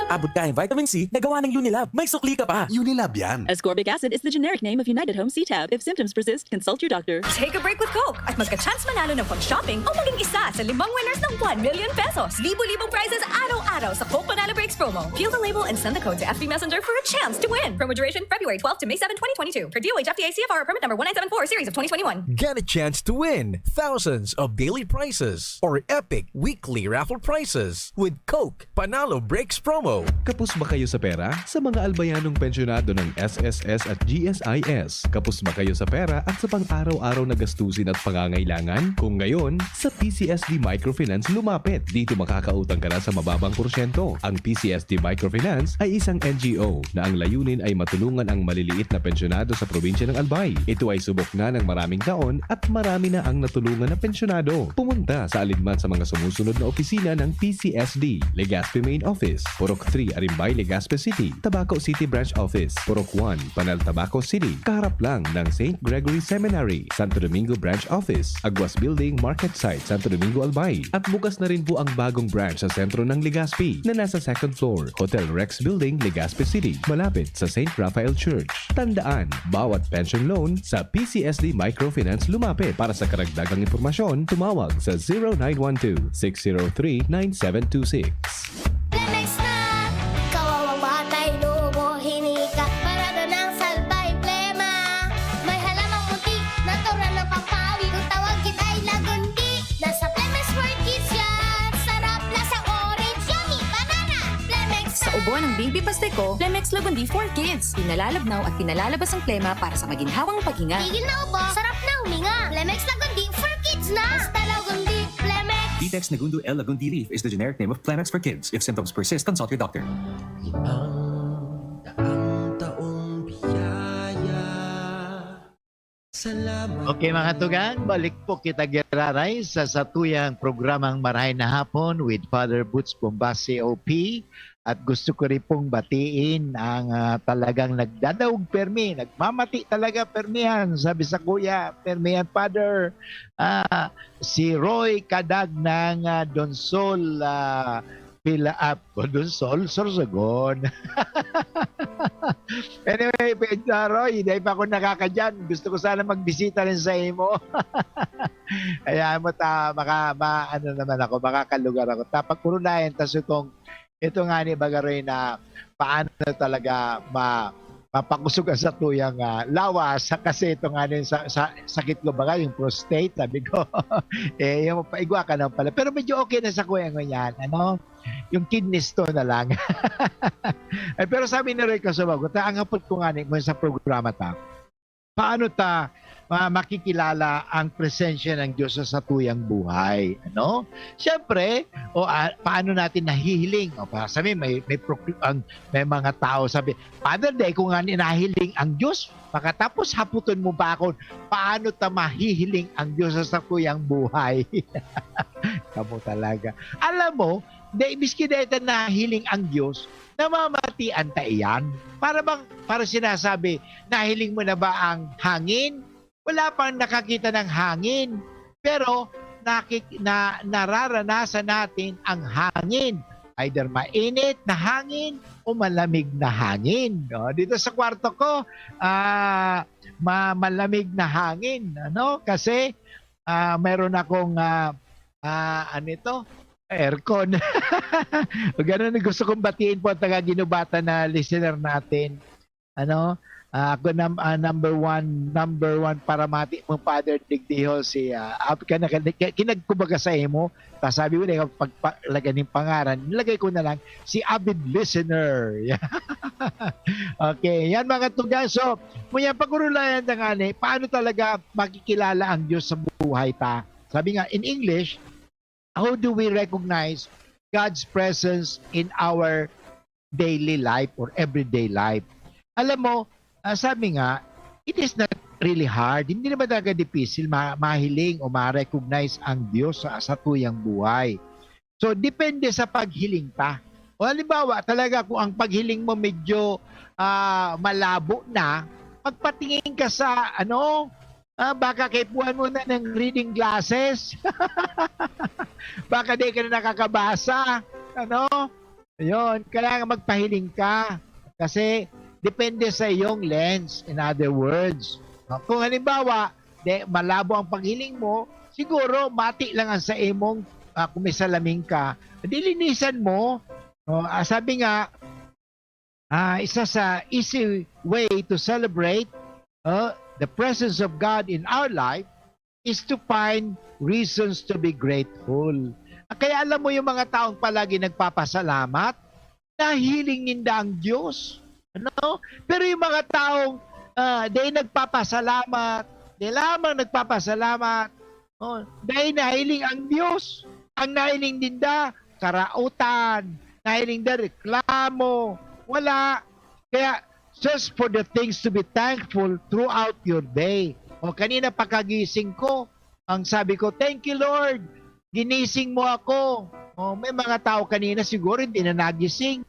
Abot kayang vitamin C na gawa ng Unilab. May sukli ka pa. Unilab yan. Ascorbic acid is the generic name of United Home C-Tab. If symptoms persist, consult your doctor. Take a break with Coke at magka-chance manalo ng pag-shopping o maging isa sa limang winners ng one million pesos. Libo-libong prizes araw-araw sa Coke Panalo Breaks promo. Peel the label and send the code to F B Messenger for a chance to win. Promo duration February twelfth to May seven, twenty twenty-two. Per D O H F T A C F R permit number one nine seven four series of twenty twenty-one. Get a chance to win thousands of daily prizes or epic weekly raffle prizes with Coke Panalo Breaks promo. Kapos ba kayo sa pera? Sa mga albayanong pensyonado ng S S S at G S I S, kapos ba kayo sa pera at sa pang-araw-araw na gastusin at pangangailangan? Kung ngayon, sa P C S D Microfinance lumapit. Dito makakautang ka na sa mababang porsyento. Ang P C S D Microfinance ay isang N G O na ang layunin ay matulungan ang maliliit na pensyonado sa probinsya ng Albay. Ito ay subok na ng maraming taon at marami na ang natulungan na pensyonado. Pumunta sa alinman sa mga sumusunod na opisina ng P C S D: Legazpi Main Office, Purok three, Arimbay, Legazpi City; Tabaco City Branch Office, Purok one, Panal, Tabaco City, kaharap lang ng Saint Gregory Seminary; Santo Domingo Branch Office, Aguas Building, Market Site, Santo Domingo, Albay. At bukas na rin po ang bagong branch sa sentro ng Legazpi na nasa second floor, Hotel Rex Building, Legazpi City, malapit sa Saint Raphael Church. Tandaan, bawat pension loan sa P C S D Microfinance lumapit. Para sa karagdagang impormasyon, tumawag sa zero nine one two, six zero three, nine seven two six. Lemex na! Kawawang batay, lumo, hinika, parada ng salbay, plema. May halamang puti, natural na pampawi. Kung tawag kita ay lagundi, nasa Plemex World Kids yan. Sarap, lasa orange, yummy, banana. Plemex Sa ubo ng baby pastiko, Plemex Lagundi for Kids. Pinalalabnaw at pinalalabas ang plema para sa maginhawang paghinga. Tigil na ubo, sarap na huminga. Plemex Lagundi for Kids na. Basta Lagundi, Plemex. Vitex Negundo L Lagundi Leaf is the generic name of Plemex for Kids. If symptoms persist, consult your doctor. Limang daang taong biyaya. Salamat. Okay, mga tugang, balik po kita giraray sa satuyang programang Marahay na Hapon with Father Boots Bombas, C O P. At gusto ko rin pong batiin ang, ah, talagang nagdadaog permi, nagmamati talaga permihan, sabi sa kuya, permihan Father, ah, si Roy Kadag ng, ah, Donsol, ah, Pila-, ah, Donsol, Sorsogon. Anyway, Pedro Roy, dahil pa ako nakakadyan, gusto ko sana magbisita rin sa imo. Kaya mo ta, maka, ma, ano naman ako, makakalugar ako. Tapag urunayan, tas itong, ito nga ni Bagaroy na paano talaga ma, mapakosog ang satuyang, ah, lawas, sa, kasi ito nga rin sa, sa sakit ko baga, yung prostate, sabi ko, eh, yung paigwa ka lang pala. Pero medyo okay na sa kuya ko yan, ano? Yung kidney stone na lang. Eh, pero sabi ni Roy Casubago, ta, ang hapot ko nga ni, kung sa programa ta, paano ta ma-, makikilala ang presensya ng Diyos sa satuyang buhay, ano? Siyempre, o, ah, paano natin nahihiling? O, pa-, sabi, may, may procl-, ang, may mga tao sabi, "Father, dai ko nga ni nahiling ang Diyos." Pakatapos haputon mo pa ako, paano ta mahihiling ang Diyos sa satuyang buhay? Kamo talaga. Alam mo, dai, miski dai ta nahiling ang Diyos, namamatian ta iyan. Para bang, para sinasabi, "Nahiling mo na ba ang hangin?" Wala pang nakakita ng hangin. Pero nakik-, na, nararanasan natin ang hangin. Either mainit na hangin o malamig na hangin. No? Dito sa kwarto ko, ah, ma-, malamig na hangin. Ano? Kasi, ah, meron akong, ah, ah, ano ito? Aircon. Ganun, gusto kong batiin po ang taga Guinobatan na listener natin. Ano? Ah, ako nam-, ah, number one, number one paramati mo, Father Digdihol, si, ah, ab-, kana-, kana-, ki-, kinag-, kumbaga sa imo, ta sabi ko, "Dai ka pagpa-, lagay ning pangaran, nilagay ko na lang, si avid listener." Okay, yan mga tugang. So, ngunyan, pag-urulayan na nga ni, paano talaga makikilala ang Diyos sa buhay ta? Sabi nga, in English, how do we recognize God's presence in our daily life or everyday life? Alam mo, ah, sabi nga, it is not really hard. Hindi naman talaga dipisil ma-, mahiling o ma-recognize ang Diyos sa satuyang buhay. So, depende sa paghiling ta. O halimbawa, talaga kung ang paghiling mo medyo, ah, malabo na, magpatingin ka sa, ano, ah, baka kaipuhan mo na ng reading glasses. Baka di ka na nakakabasa. Ano? Ayun, kailangan magpahiling ka. Kasi depende sa iyong lens, in other words. No? Kung halimbawa, de, malabo ang paghiling mo, siguro mati lang ang sa imong, ah, kung may salamin ka, dilinisan mo. No? Ah, sabi nga, ah, isa sa easy way to celebrate, ah, the presence of God in our life is to find reasons to be grateful. Kaya alam mo yung mga taong palagi nagpapasalamat, nahiling ninda ang Diyos. Ano? Pero yung mga taong, ah, dai nagpapasalamat, dai lamang nagpapasalamat, oh, dai nahiling ang Diyos. Ang nahiling ninda, karaotan, nahiling ninda, reklamo. Wala. Kaya, search for the things to be thankful throughout your day. O, kanina pagkagising ko, ang sabi ko, "Thank you, Lord. Ginising mo ako." O, may mga tao kanina siguro hindi na nagising.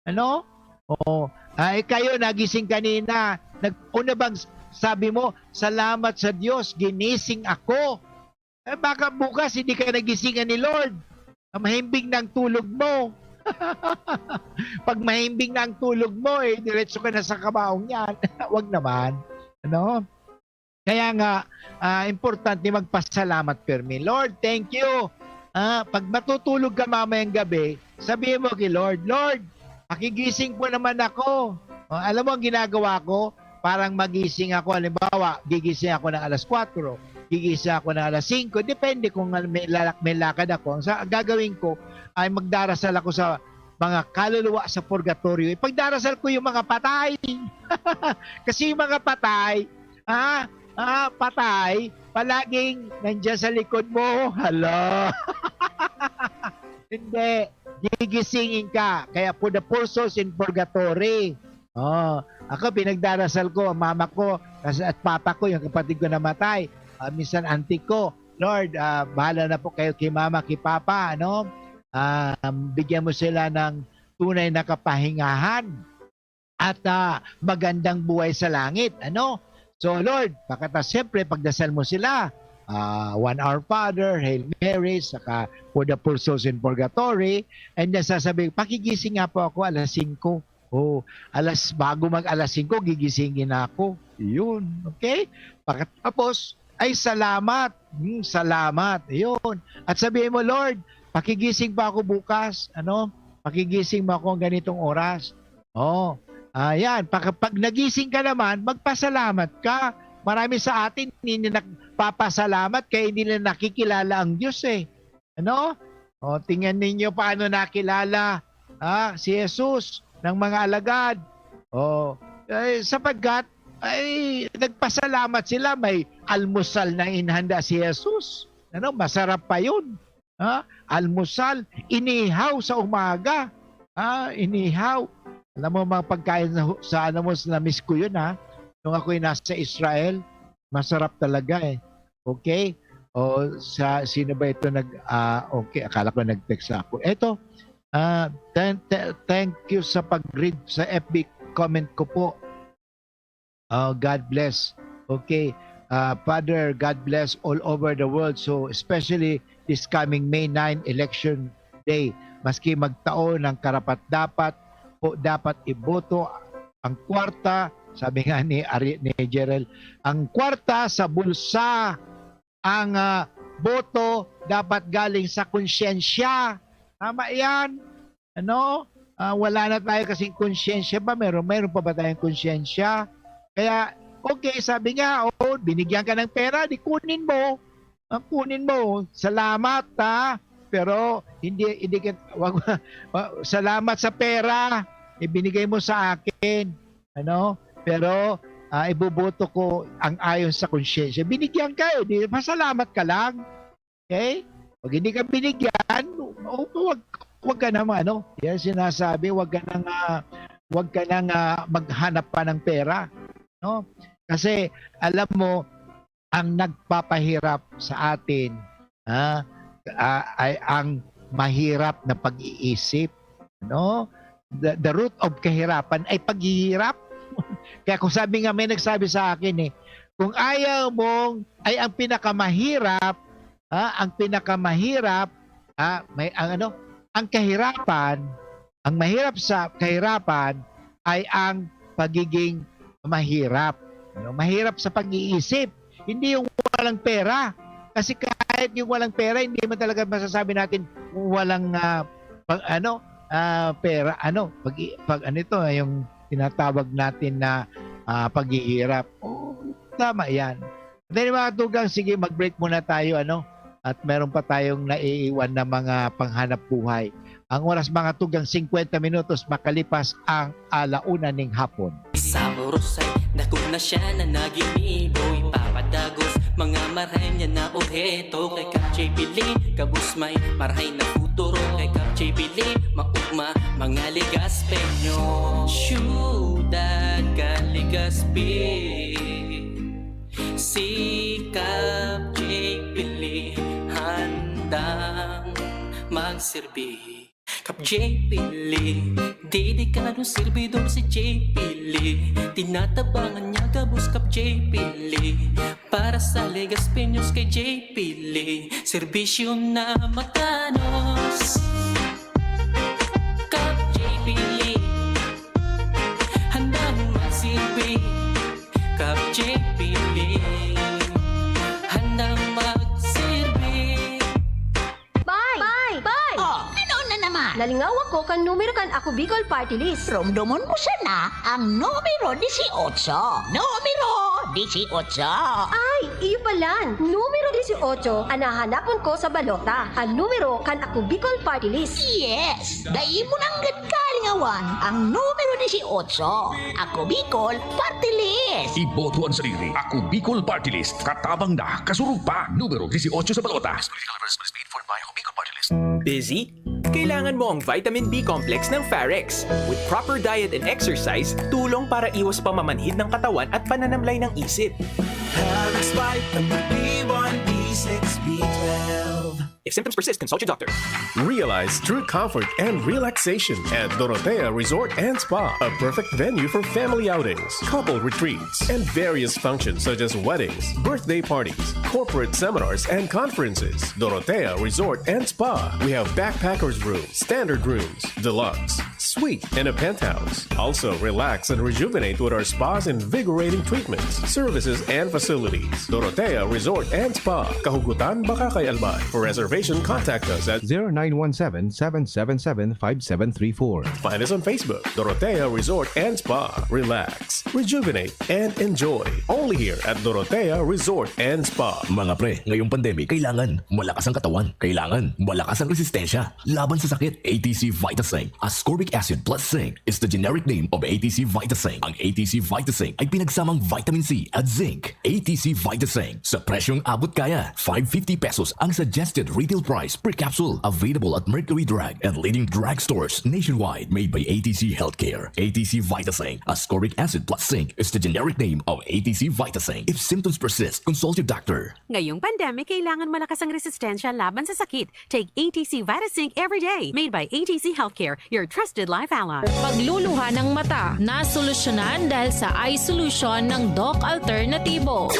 Ano? O, ay, kayo nagising kanina. Nag-, una bang s-, sabi mo, "Salamat sa Diyos, ginising ako." Eh, baka bukas hindi ka nagisingan ni Lord. Ah, mahimbing na ang tulog mo. Pag mahimbing na ang tulog mo, eh, diretso ka na sa kabaong yan. Wag naman. Ano? Kaya nga, ah, importante magpasalamat permi. "Lord, thank you." Ah, pag matutulog ka mamayang gabi, sabihin mo kay Lord, "Lord, pakigising po naman ako." O, alam mo ang ginagawa ko? Parang magising ako, halimbawa, gigising ako ng alas kwatro, gigising ako ng alas singko, depende kung ano, may lalak-, may lakad ako. Ang sa, ang gagawin ko ay magdarasal ako sa mga kaluluwa sa purgatorio. Ipagdarasal ko yung mga patay. Kasi yung mga patay, ah, ah, patay, palaging nandiyan sa likod mo. Hala. Hindi. Gigisingin ka. Kaya for the poor souls in purgatory. Oh, ako pinagdarasal ko, ang mama ko, kas-, at papa ko, yung kapatid ko namatay. Ah, minsan auntie ko, "Lord, ah, bahala na po kayo kay mama, kay papa, ano? Ah, bigyan mo sila ng tunay na kapahingahan at, ah, magandang buhay sa langit," ano? So, Lord, pagkatapos, siyempre, pagdasal mo sila, ah, One Our Father, Hail Mary, saka For the Poor Souls in Purgatory, and then sasabi, "Pakigising nga po ako alas singko." Oh, alas, bago mag alas singko, gigisingin na ako. Yun, okay? Pagkatapos, ay salamat. Hmm, salamat. Yun. At sabihin mo, "Lord, pakigising pa ako bukas, ano? Pakigising mo ako ang ganitong oras." Oh, Ayan, pag, pag nagising ka naman, magpasalamat ka. Marami sa atin hindi nagpapasalamat kaya hindi nila nakikilala ang Diyos eh. Ano? O, tingnan ninyo paano nakilala, ah, si Jesus ng mga alagad. O, eh, sapagkat, ay, nagpasalamat sila. May almusal na inhanda si Jesus. Ano? Masarap pa yun. Ha? Almusal, inihaw sa umaga. Ha? Inihaw. Alam mo, mga pagkain sa, sa, ano mo, na-miss ko yun, ha? Nung ako'y nasa Israel, masarap talaga eh. Okay? O sa, sino ba ito nag, ah, okay, akala ko nag-text ako. Eto, ah, thank, thank you sa pag-read sa F B comment ko po. Oh, God bless. Okay. Ah, Father, God bless all over the world. So, especially this coming May nine, election day. Maski magtao ng karapat-dapat, po dapat iboto ang kwarta, sabi nga ni Ari, ni Jerel, ang kwarta sa bulsa, ang, ah, boto dapat galing sa konsyensya. Tama 'yan. Ano? Ah, wala na tayo kasing konsyensya ba? Meron, meron pa ba tayong konsyensya? Kaya, okay, sabi nga, "Oh, binigyan ka ng pera, di kunin mo. Ah, kunin mo. Salamat, ha? Pero hindi, hindi ka, wag, wa-, salamat sa pera, ibinigay mo sa akin." Ano? Pero, ah, iboboto ko ang ayon sa konsyensya. Binigyan ka eh, di, pasalamat ka lang. Okay? Pag hindi ka binigyan, o, wag, wag ka na ma-, ano, yan sinasabi, wag ka nang, ah, wag ka nang, ah, maghanap pa ng pera, no? Kasi, alam mo, ang nagpapahirap sa atin, ah, ah, ay ang mahirap na pag-iisip, no? The, the root of kahirapan ay paghihirap. Kaya kung sabi nga, may nagsabi sa akin eh, kung ayaw mong, ay ang pinakamahirap, ah, ang pinakamahirap, ah, may, ang ano, ang kahirapan, ang mahirap sa kahirapan ay ang pagiging mahirap. Ano, mahirap sa pag-iisip. Hindi yung walang pera. Kasi kahit yung walang pera, hindi man talaga masasabi natin walang, ah, pag, ano, ah, pera, ano, pag, pag, ano ito, ah, yung tinatawag natin na, ah, paghihirap. Oh, tama 'yan. Then, mga tugang, sige, mag-break muna tayo, ano? At meron pa tayong naiiwan na mga panghanap buhay. Ang oras, mga tugang, singkwenta minutos makalipas ang ala una ning hapon. Sa oros ay dakul na siya na naginibo, ipapadagos mga marahay niya na obheto. Kay Kap J P Lee, gabos may marahay na futuro. Kay Kap J P Lee, maugma mga ligas penyo. Siyudad kan Legazpi. Si Kap J P Lee handang magserbi. Kap J P Lee, dedikadong serbidor si J P Lee. Tinatabangan niya gabos Kap J P Lee. Para sa Legazpeños kay J P Lee, serbisyo na matanos. Kap J P Lee, handang magsilbi. Kap J P Lee, handang magsilbi. Bay! Bay! Bay! Oh, ano na naman? Nalingaw ako kan numero kan Ako Bicol Party List. Romdomon mo sana ang numero disiotso. Numero disiotso. Ay, iyo palan. Numero disiotso an hahanapon ko sa balota. An numero kan Ako Bicol Party List. Yes! Dai mo nanggad kalingawan ang numero disiotso. Ako Bicol Party List. Iboto an sarili. Ako Bicol Party List. Katabang na, kasurog pa. Numero disiotso sa balota. Political advertisements paid for by Ako Bicol Party List. Busy? Kailangan mo ang vitamin B complex ng Pharex. With proper diet and exercise, tulong para iwas pamamanhid ng katawan at pananamlay ng isip. Parex Vitamin B one, B six, B twelve. If symptoms persist, consult your doctor. Realize true comfort and relaxation at Dorotea Resort and Spa, a perfect venue for family outings, couple retreats, and various functions such as weddings, birthday parties, corporate seminars, and conferences. Dorotea Resort and Spa. We have backpackers room, standard rooms, deluxe, Suite and a penthouse. Also, relax and rejuvenate with our spa's invigorating treatments, services, and facilities. Dorotea Resort and Spa, Kahugutan, Bacacay, Albay. For reservation, contact us at zero nine one seven, seven seven seven, five seven three four. Find us on Facebook, Dorotea Resort and Spa. Relax, rejuvenate, and enjoy. Only here at Dorotea Resort and Spa. Mga pre, ngayong pandemic, kailangan malakas ang katawan. Kailangan malakas ang resistensya laban sa sakit. A T C Vitaseng, ascorbic acid plus zinc, is the generic name of A T C Vitaseng. Ang A T C Vitaseng ay pinagsamang vitamin C at zinc. A T C Vitaseng, sa presyong abot kaya, five fifty pesos ang suggested retail price per capsule. Available at Mercury Drug and leading drugstores nationwide. Made by A T C Healthcare. A T C Vitaseng, ascorbic acid plus zinc, is the generic name of A T C Vitaseng. If symptoms persist, consult your doctor. Ngayong pandemic, kailangan malakas ang resistensya laban sa sakit. Take A T C Vitasync every day. Made by A T C Healthcare, your trusted life ally. Pagluluha ng mata, nasolusyonan dahil sa eye solution ng Doc Alternativo.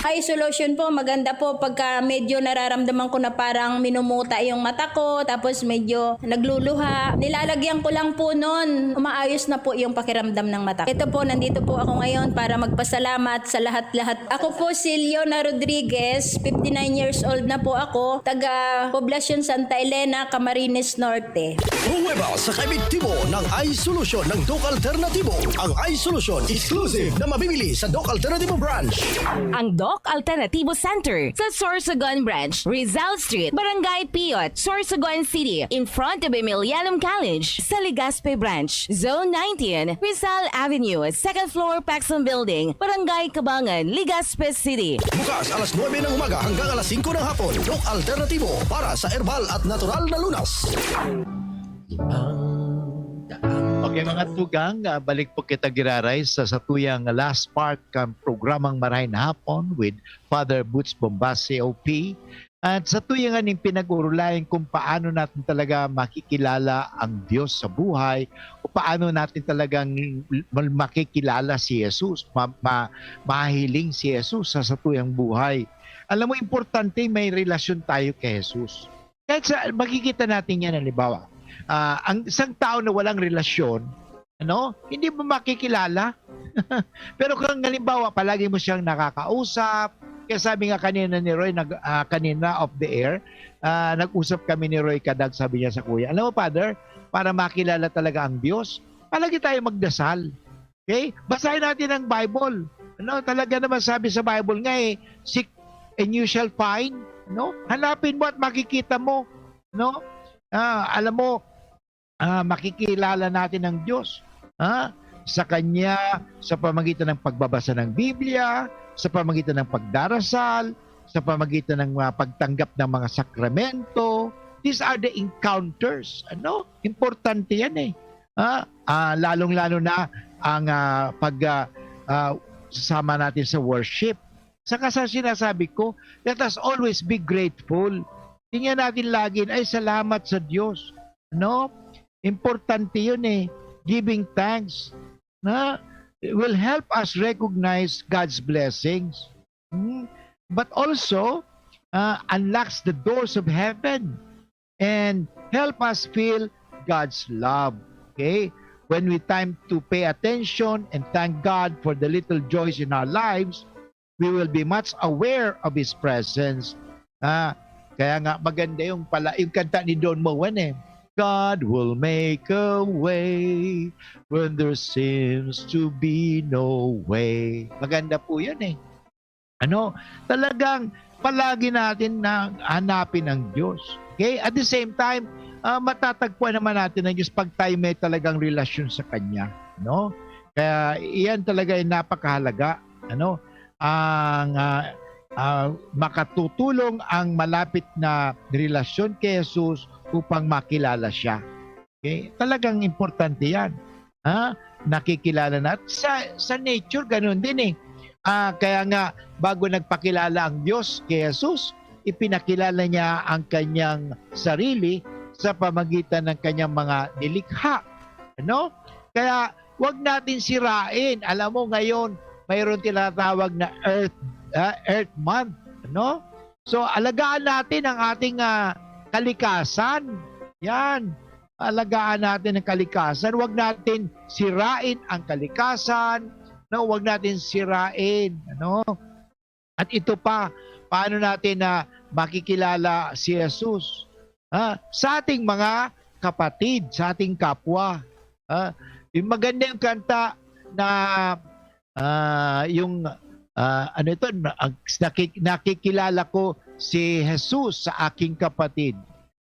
Eye solution po, maganda po pagka medyo nararamdaman ko na parang minumuta yung mata ko, tapos medyo nagluluha. Nilalagyan ko lang po nun, umaayos na po yung pakiramdam ng mata. Ito po, nandito po ako ngayon para magpasalamat sa lahat-lahat. Ako po si Leona Rodriguez, fifty-nine years old na po ako, taga Poblacion Santa Elena, Camarines Norte. Pruweba sa kaepektibo ng Eye Solution ng Doc Alternativo. Ang Eye Solution exclusive na mabibili sa Doc Alternativo Branch. Ang Doc Alternativo Center sa Sorsogon Branch, Rizal Street, Barangay Piot, Sorsogon City, in front of Emilianum College, sa Legazpi Branch, Zone nineteen, Rizal Avenue, second floor, Paxson Building, Barangay Cabangan, Legazpi City. Bukas alas nuebe ng umaga hanggang alas singko ng hapon. Doc Alternativo para sa herbal at natural na lunas. Okay, mga tugang, ah, balik po kita giraray sa satuyang last part kan programang Marahay na Hapon with Father Boots Bombas, C O P. At satuya nganing pinag-uurulayan kung paano natin talaga makikilala ang Diyos sa buhay o paano natin talagang mal-, makikilala si Jesus, ma-, ma-, mahiling si Jesus sa satuyang buhay. Alam mo, importante may relasyon tayo kay Jesus. Kahit sa, makikita natin yan, halimbawa, ah, ang isang tao na walang relasyon, ano, hindi mo makikilala. Pero kung halimbawa, palagi mo siyang nakakausap, kaya sabi nga kanina ni Roy, nag-, ah, kanina off the air, ah, nag-usap kami ni Roy Kadag, sabi niya sa kuya, "Alam mo, Father, para makilala talaga ang Diyos, palagi tayo magdasal." Okay? Basahin natin ang Bible. Ano, talaga naman sabi sa Bible nga eh, "Seek and you shall find." No? Hanapin mo at makikita mo. No? Ah, alam mo, ah, makikilala natin ang Diyos. Ha? Sa Kanya, sa pamagitan ng pagbabasa ng Biblia, sa pamagitan ng pagdarasal, sa pamagitan ng mga pagtanggap ng mga sakramento. These are the encounters. Ano? Importante yan eh. Ha? Ah, lalong-lalo na ang, ah, pag, ah, ah, sasama natin sa worship. Saka sa sinasabi ko, let us always be grateful. Tingnan natin lagi, "Ay, salamat sa Diyos." No? Importante yun eh. Giving thanks. Na will help us recognize God's blessings. Hmm? But also, ah, unlocks the doors of heaven and help us feel God's love. Okay? When we time to pay attention and thank God for the little joys in our lives, we will be much aware of His presence. Ah, kaya nga maganda yung pala, yung kanta ni Don Moen eh. "God will make a way when there seems to be no way." Maganda po yun eh. Ano, talagang palagi natin na hanapin ang Diyos. Okay? At the same time, ah, matatagpuan naman natin ang Diyos pag tayo may talagang relasyon sa Kanya. No? Kaya iyan talaga ay napakahalaga. Ano? Ang, ah, ah, makatutulong ang malapit na relasyon kay Jesus upang makilala siya. Okay? Talagang importante yan. Ha? Nakikilala na. At sa, sa nature, ganun din eh. Ah, kaya nga, bago nagpakilala ang Diyos kay Jesus, ipinakilala niya ang kanyang sarili sa pamagitan ng kanyang mga nilikha. Ano? Kaya, wag natin sirain. Alam mo, ngayon, mayroon tinatawag na Earth, ah, Earth Month. Ano? So, alagaan natin ang ating, ah, kalikasan. Yan. Alagaan natin ang kalikasan. Huwag natin sirain ang kalikasan. No, huwag natin sirain, ano? At ito pa, paano natin na makikilala si Jesus? Ha? Sa ating mga kapatid, sa ating kapwa. Ha? Yung maganda yung kanta na, ah, yung, ah, ano ito, na-, ang, nakik-, nakikilala ko si Jesus sa aking kapatid.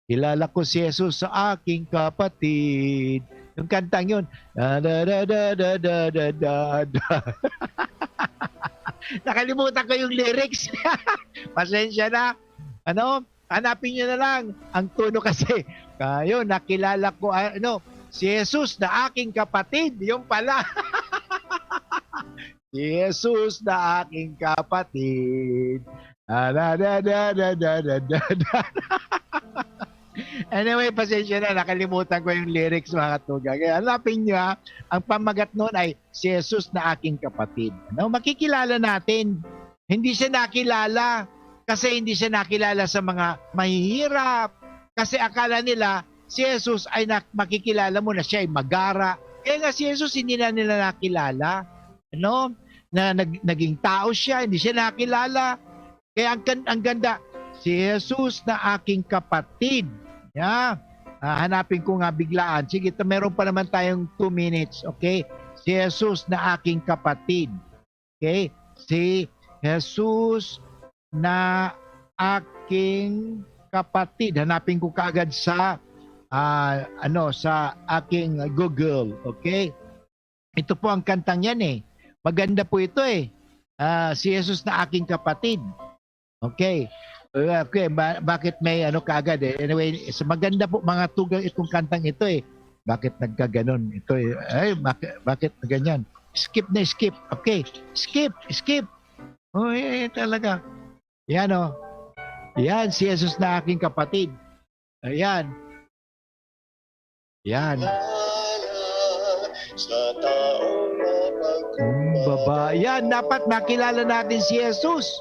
Kilala ko si Jesus sa aking kapatid. Yung kantang yun. Da, da, da, da, da, da, da, da, da. Nakalimutan ko yung lyrics. Pasensya na. Ano? Hanapin nyo na lang. Ang tono kasi. Ayun, nakilala ko, ano, si Jesus na aking kapatid. Yung pala. Si Jesus na aking kapatid. Ah, da, da, da, da, da, da, da, da. Anyway, pasensya na, nakalimutan ko yung lyrics, mga tugang. Kaya hanapin nyo, ha, ang pamagat noon ay, "Si Jesus na aking kapatid." No? Makikilala natin. Hindi siya nakilala kasi hindi siya nakilala sa mga mahihirap. Kasi akala nila, si Jesus ay nak-, makikilala mo na siya ay magara. Kaya nga si Jesus hindi na nila nakilala. Ano? Na nag-, naging tao siya, hindi siya nakilala. Kaya ang, kan-, ang ganda, "Si Jesus na aking kapatid." Ya. Ah, hanapin ko nga biglaan. Sige, ta-, meron pa naman tayong two minutes, okay? "Si Jesus na aking kapatid." Okay? "Si Jesus na aking kapatid." Hanapin ko kaagad sa, ah, ano, sa aking Google, okay? Ito po ang kantang yan, eh. Maganda po ito, eh. Ah, "Si Jesus na aking kapatid." Okay. Uh, okay, ba-, bakit may ano kaagad, eh? Anyway, so maganda po, mga tugang, itong kantang ito, eh. Bakit nagkaganon ito, eh? Ay, bak-, bakit ganyan? Skip na skip. Okay. Skip, skip. Oh, eh, eh, talaga. Yan, oh. Yan, "Si Jesus na aking kapatid." Ayan. Yan. Sa taong mapagkumbaba. Yan, dapat makilala natin si Jesus.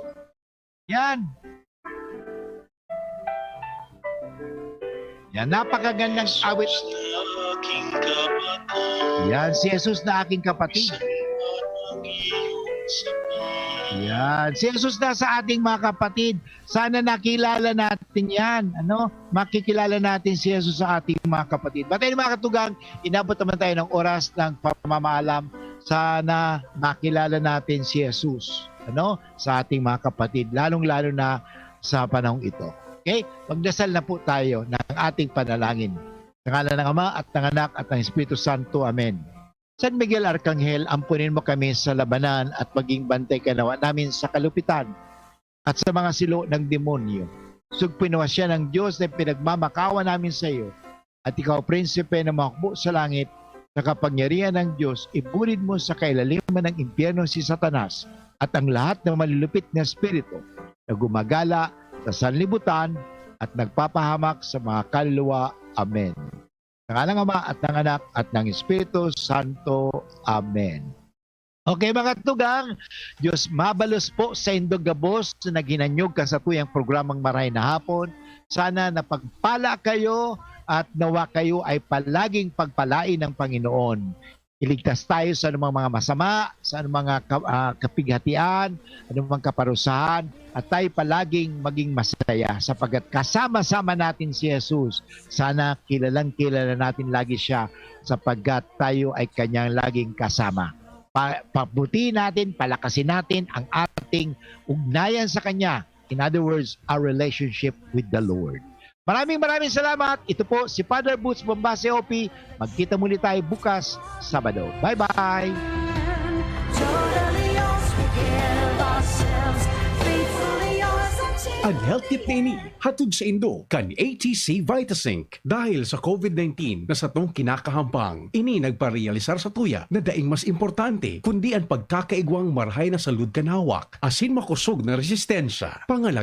Yan. Yan, napakagandang awit. Yan, "Si Jesus na aking kapatid." Yan, si Jesus na sa ating mga kapatid. Sana nakilala natin yan, ano? Makikilala natin si Jesus sa ating mga kapatid. But anyway, mga katugang, inabot naman tayo ng oras ng pamamaalam. Sana makilala natin si Jesus, ano? Sa ating mga kapatid, lalong-lalo na sa panahong ito. Okay? Magdasal na po tayo ng ating panalangin. Sa ngalan ng Ama at ng Anak at ng Espiritu Santo. Amen. San Miguel Arkanghel, amponin mo kami sa labanan at maging bantay ka nawa namin sa kalupitan at sa mga silo ng demonyo. Sugpinwasya ng Diyos na pinagmamakawa namin sa iyo, at ikaw, Prinsipe ng mga hukbo sa langit, sa kapangyarihan ng Diyos, ibulid mo sa kailaliman ng impyerno si Satanas at ang lahat ng malulupit na espiritu na gumagala sa sanlibutan at nagpapahamak sa mga kaluluwa. Amen. Sa ngalan ng Ama at ng Anak at ng Espiritu Santo. Amen. Okay, mga tugang, Diyos mabalos po sa indog gabos na naghinanyog kan satuyang programang Maray na Hapon. Sana napagpala kayo at nawa kayo ay palaging pagpalain ng Panginoon. Iligtas tayo sa anumang mga masama, sa anumang mga ka-, ah, kapighatian, anumang kaparusahan, at tayo palaging maging masaya sapagkat kasama-sama natin si Jesus. Sana kilalang kilala natin lagi siya sapagkat tayo ay kanyang laging kasama. Pa-, pabuti natin, palakasin natin ang ating ugnayan sa kanya. In other words, our relationship with the Lord. Maraming, maraming salamat. Ito po si Father Boots Bombase, O P. Magkita muli tayo bukas, Sabado. Bye-bye! Totally yours, we give ourselves faithfully yours until Ang health tip na ini, hatod saindo kan A T C Vitazinc. Dahil sa COVID nineteen na satong kinakahampang, ini nagparealisar satuya na daing mas importante kundi an pagkakaigwang marahay na salud kan hawak asin makosog na resistensya. Pangala